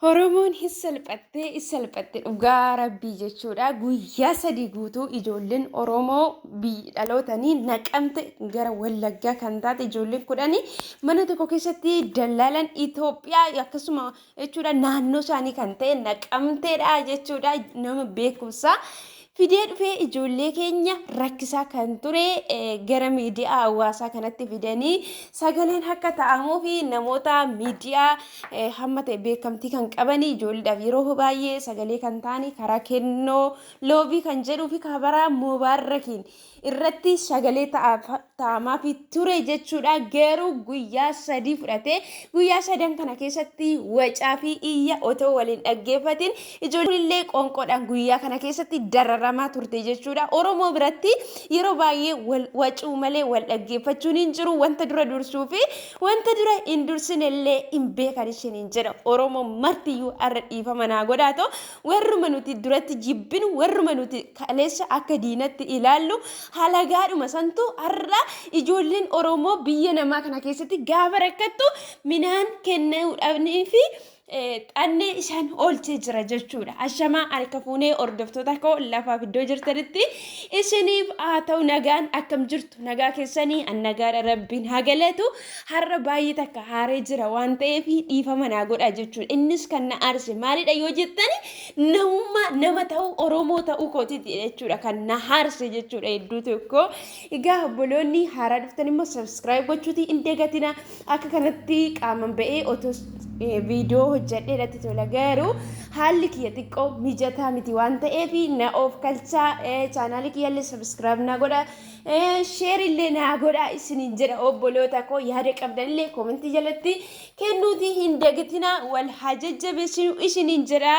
Oromoon hin salphattee hin salphatte dhugaa rabbii jechuudha. Guyyaa 3 guutuu ijoolleen Oromoo biyyi dhalootanii naqamte gara Wallaggaa kan taate ijoolleen kudhanii mana tokko keessatti dallaalan Itoophiyaa akkasuma jechuudha naannoo isaanii kan ta'e naqamteedha jechuudha nama beekumsaa fidee dhufee ijoollee keenya rakkisaa kan ture gara miidiyaa hawaasaa kanatti fidanii sagaleen akka ta'amuu fi namoota miidiyaa hamma ta'e beekamtii kan qabanii ijoolleedhaaf yeroo baay'ee sagalee kan ta'anii karaa kennoo loobii kan jedhuu fi kabaraa mubaarrakiin irratti sagalee ta'amaafii ture jechuudha. Garuu guyyaa 3 fudhatee guyyaa sadan kana keessatti wacaa fi iyya otoo waliin dhaggeeffatin ijoolleen illee qoonqoodhaan guyyaa kana keessatti dararamaa turte jechuudha. Oromoo biratti yeroo baay'ee wal wacuu malee wal dhaggeeffachuun hin jiru. Wanta dura dursuu fi wanta dura hin dursine illee hin beekan isheen jedha. Oromoo martiyyuu har'a dhiifama naa godhaatoo Warruma nuti duratti jibbinu, warruma nuti kaleessa akka diinatti ilaallu, halagaadhuma santu har'a ijoolleen Oromoo biyya namaa kana keessatti gaafa rakkattu minaan kennuudhaanii fi xannee isaan oolchee jira jechuudha. Ashamaa harka fuunee hordoftoota koo lafaaf iddoo jirtanitti isiniif haa ta'u nagaan akkam jirtu nagaa keessanii an nagaadha rabbiin haa galatu. Har'a baay'ee takka haaree jira waan ta'eef dhiifama naa godhaa jechuudha. Innis kan na aarse maalidha yoo jettani namummaa nama ta'uu Oromoo ta'uu kootiiti jechuudha kan na aarse jechuudha hedduu tokko. Egaa obboloonni haaraa dhuftan immoo subscribe gochuutii hin dagatina. Akka kanatti qaaman ba'ee otoo viidiyoo hojjedhee natti tola garuu haalli kiyya xiqqoo mijataa miti waan ta'eef na of kalchaa chaanaalii kiyyallee subscribe naa godhaa. Sheer illee naa godhaa isiniin jedha obboloota koo yaada qabdan illee koomentii jalatti kennuutii hin dagatinaa wal haa jajjabeessinu isiniin jedha.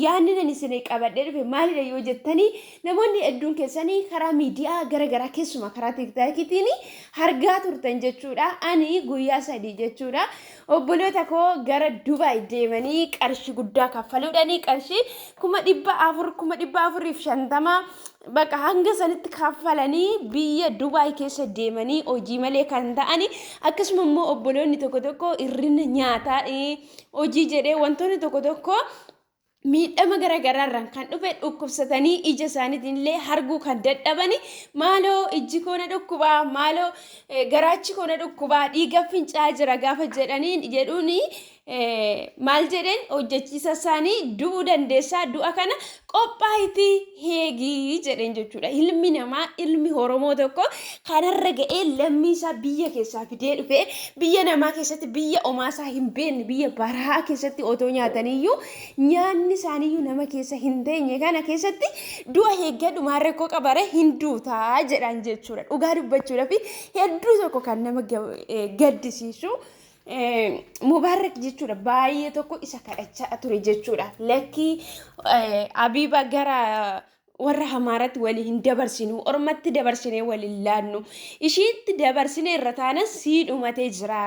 Yaadni nan isinii qabadhee dhufe maalidha yoo jettanii namoonni hedduun keessanii karaa miidiyaa gara garaa keessumaa karaa tiktaakiitiin argaa turtan jechuudha. Ani guyyaa 3 jechuudha. Obboloota koo gara Dubaay deemanii qarshii guddaa kaffaluudhaanii qarshii 400,000 450,000 Bakka hanga sanitti kaffalanii biyya Dubaay keessa deemanii hojii malee kan ta'ani akkasuma immoo obboloonni tokko tokko hir'ina nyaataa hojii jedhee wantoonni tokko tokko miidhama gara garaarraan kan dhufe dhukkubsatanii ija isaaniitiin illee arguu kan dadhabani maaloo ijji koo na dhukkubaa maaloo garaachi koo na dhukkubaa dhiiga fincaa'aa jira gaafa jedhanii jedhuuni Maal jedheen hojjechiisa isaanii du'uu dandeessaa du'a kana qophaa'itii heegii jedheen jechuudha. Ilmi namaa ilmi Oromoo tokko kanarra ga'ee lammii isaa biyya keessaa fidee dhufee biyya namaa keessatti biyya omaasaa hin beekne biyya barahaa keessatti otoo nyaataniyyuu nyaanni isaaniyyuu nama keessa hin teenye kana keessatti du'a eeggadhu maal rakkoo qabare hin duutaa jedhaan jechuudha. Dhugaa dubbachuudhaaf hedduu tokko kan nama gaddisiisu. Mubaarak jechuudha baay'ee tokko isa kadhachaa ture jechuudha. Lakkii Abiiba gara warra Hamaaratti walii hin dabarsinu ormatti dabarsinee wal hin laannu ishiitti dabarsine irra taanan sii dhumatee jira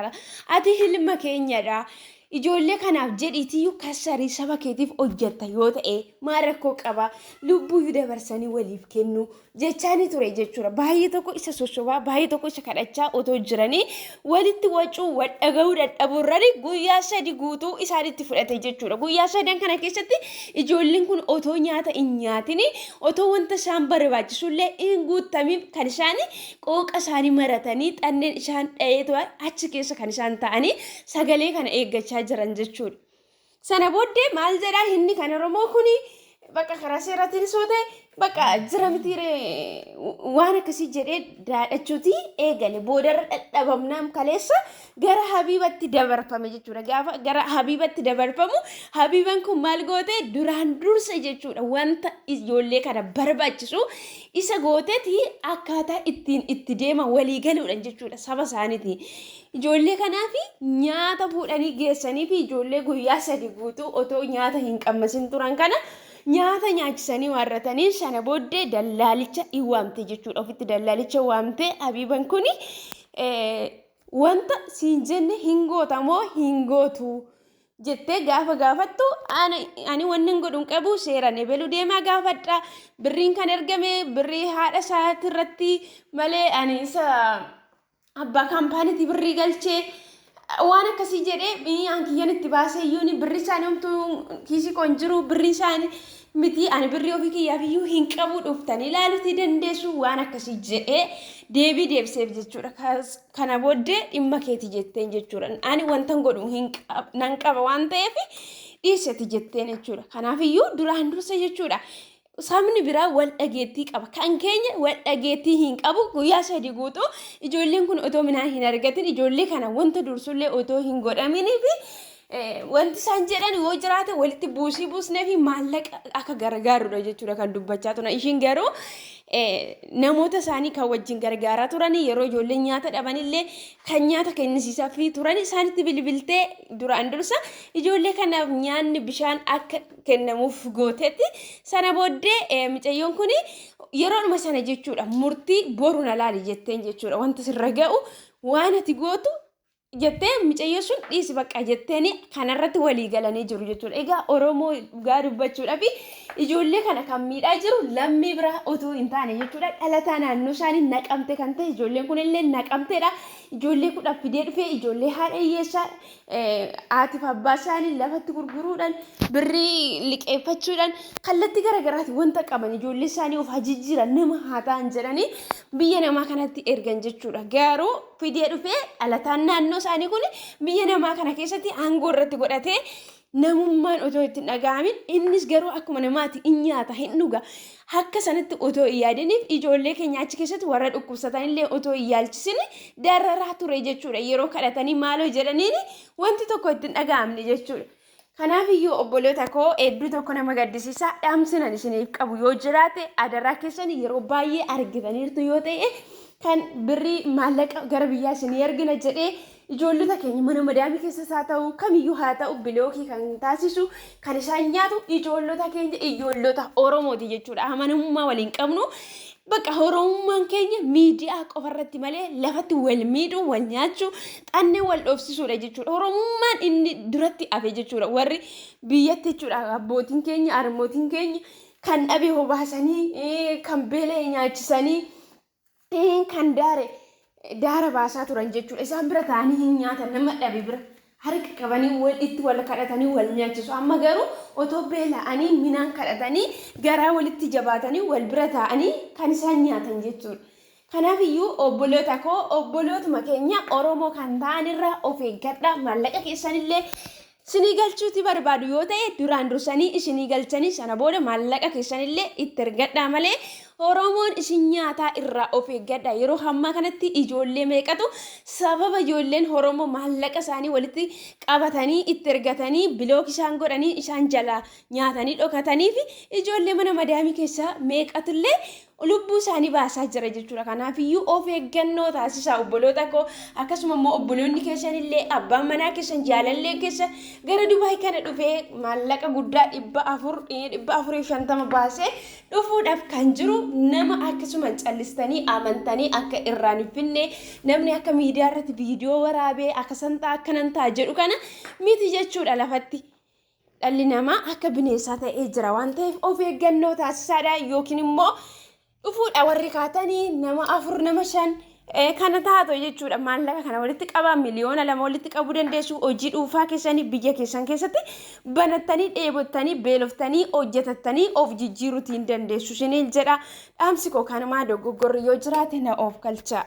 ati ilma keenyadha ijoollee kanaaf jedhiitiyyuu kassarii saba keetiif hojjetta yoo ta'e maal rakkoo qaba lubbuyyuu dabarsanii waliif kennu jechaanii ture jechuudha. Baay'ee tokko isa sossobaa, baay'ee tokko isa kadhachaa otoo jiranii walitti wacuu, wal dhaga'uu dadhabuurrani guyyaa 3 guutuu isaanitti fudhate jechuudha. Guyyaa sadan kana keessatti ijoolleen kun otoo nyaata hin nyaatini, otoo wanta isaan barbaachisullee hin guuttamiif kan isaan qooqa isaanii maratanii xanneen isaan dha'ee achi keessa kan isaan ta'anii sagalee kana eeggachaa jiran jechuudha. Sana booddee maal jedhaa inni kan Oromoo kuni bakka karaa seeraatiin soo ta'e bakka jira mitiiree waan akkasii jedhee daadhachuuti eegale. Boodarra dhadhabamnaam kaleessa gara Habiibatti dabarfame jechuudha. Gaafa gara Habiibatti dabarfamu Habiiban kun maal goote duraan dursa jechuudha wanta ijoollee kana barbaachisu isa gooteeti akkaataa ittiin itti deema walii galuudhaan jechuudha saba isaaniiti. Ijoollee kanaaf nyaata fuudhanii geessanii fi ijoollee guyyaa 3 guutuu otoo nyaata hin qammasin turan kana nyaata nyaachisanii waarratanii sana booddee dallaalicha in waamte jechuudha. Ofitti dallaalicha waamte Habiiban kuni wanta siin jenne hin goota moo hin gootu jettee gaafa gaafattu ani wanni hin godhu hin qabu seeraan ebelu deemaa gaafadha birriin kan ergame birrii haadha isaati irratti malee ani isa abbaa kaampaaniitii birrii galchee Waan akkasii jedhee an kiyyan itti baasee iyyuu birri isaanii homtuu kiisii koo hin jiru, birri isaanii miti, ani birrii ofii kiyyaaf iyyuu hin qabu, dhuftanii ilaaluutii dandeessu, waan akkasii jedhee deebii deebiseef jechuudha. Kana booddee dhimma keeti jetteen jechuudha. Ani wantan godhu nan qaba waan ta'eef dhiiseti jetteen jechuudha. Kanaafiyyuu duraan dursa jechuudha. Sabni biraa wal dhageettii qaba. Kan keenya wal dhageettii hin qabu. Guyyaa 3 guutuu ijoolleen kun otoo midhaan hin argatin, ijoollee kana wanta dursullee otoo hin godhaminii fi wanti isaan jedhan yoo jiraate walitti buusii buusnee fi maallaqa akka gargaarudha jechuudha kan dubbachaa turan. Ishiin garuu namoota isaanii kan wajjin gargaaraa turan, yeroo ijoolleen nyaata dhabanillee kan nyaata kennisiisaa fi turan isaanitti bilbiltee duraan dursa ijoollee kanaaf nyaanni bishaan akka kennamuuf gootetti. Sana booddee mucayyoon kun yeroodhuma sana jechuudha murtii boru na laali jetteen jechuudha, wanta sirra ga'u waan ati gootu jettee, mucayyoo sun dhiisi bakka jetteeni kanarratti walii galanii jiru jechuudha. Egaa Oromoo, dhugaa dubbachuudhaaf ijoollee kana kan miidhaa jiru lammii biraa otoo hin taane jechuudha. Dhalataa naannoo isaanii Naqamte kan ta'e, ijoolleen kun illee Naqamteedha. Ijoollee 10 fidee dhufee, ijoollee haadha hiyyeessaa, haatiif abbaa isaanii lafatti gurguruudhaan, birrii liqeeffachuudhaan, kallattii garaagaraatiin wanta qaban ijoollee isaanii of jijjiiran, nama haa ta'an jedhanii biyya namaa kanatti ergan jechuudha. Garuu fidee dhufee dhalataan naannoo isaanii kun biyya namaa kana keessatti aangoo irratti godhatee, namummaan otoo itti hin dhaga'amin, innis garuu akkuma namaati hin nyaata, hin dhuga, akka sanatti otoo hin yaadiniif ijoollee keenya achi keessatti warra dhukkubsatanillee otoo hin yaalchisin dararaa ture jechuudha. Yeroo kadhatanii maaloo jedhaniin wanti tokko itti hin dhaga'amne jechuudha. Kanaaf iyyuu obboloota koo, hedduu tokko nama gaddisiisa. Dhaamsinan isiniif qabu yoo jiraate, adaraa keessan, yeroo baay'ee argitaniirtu yoo ta'e, kan birrii maallaqa gara biyyaa isinii ergina jedhee ijoollota keenya mana madaamii keessas haa ta'u, kamiyyuu haa ta'u, block kan taasisu, kan isaan nyaatu ijoollota keenya, ijoollota Oromooti jechuudha. Amanamummaa waliin qabnu bakka Oromummaan keenya miidiyaa qofarratti malee lafatti wal miidhuu, wal nyaachuu, xannee wal dhoofsisuudha jechuudha. Oromummaan inni duratti hafe jechuudha. Warri biyyatti jechuudha, abbootiin keenya, harmootiin keenya kan dhabe hobaasanii, kan beela'e nyaachisanii, kan daare daara baasaa turan jechuudha. Isaan bira taa'anii hin nyaatan, nama dhabe bira harka qabanii wal itti wal kadhatanii wal nyaachisu. Amma garuu otoo beela'anii minaan kadhatanii, garaa walitti jabaatanii wal bira taa'anii kan isaan nyaatan jechuudha. Kanaaf iyyuu obboloota koo, obbolootuma keenya Oromoo kan ta'an irraa of eeggadha. Maallaqa keessanillee isinii galchuuti barbaadu yoo ta'e, duraan dursanii isinii galchanii sana booda maallaqa keessanillee itti ergadhaa malee Oromoon isin nyaataa, irraa of eeggadha. Yeroo ammaa kanatti ijoollee meeqatu sababa ijoolleen Oromoo maallaqa isaanii walitti qabatanii itti ergatanii block isaan godhanii isaan jalaa nyaatanii dhokatanii fi ijoollee mana madaamii keessaa meeqatullee lubbuu isaanii baasaa jira jechuudha. Kanaafiyyuu of eeggannoo taasisaa, obboloota koo. Akkasuma immoo obboloonni keessanillee, abbaan manaa keessan, jaalallee keessa gara Dubaay kana dhufee maallaqa guddaa 400, 450 baasee dhufuudhaaf kan jiru nama akkasuma callistanii amantanii akka irraan hin finne, namni akka miidiyaa irratti viidiyoo waraabee akka san ta'a, akkanan ta'a jedhu kana miti jechuudha lafatti. Dhalli namaa akka bineensaa ta'ee jira waan ta'eef of eeggannoo taasisaadha, yookiin immoo dhufuudha warri kaatanii nama afur, nama shan kana taatu jechuudha. Maallaqa kana walitti qabaa, 2 miliyoona walitti qabuu dandeessu. Hojii dhuunfaa keessanii biyya keessan keessatti banattanii, dheebottanii, beeloftanii, hojjetattanii of jijjiiruutiin dandeessu isiniin jedha. Dhaamsi koo kanumaa, dogoggorri yoo jiraate na of galcha.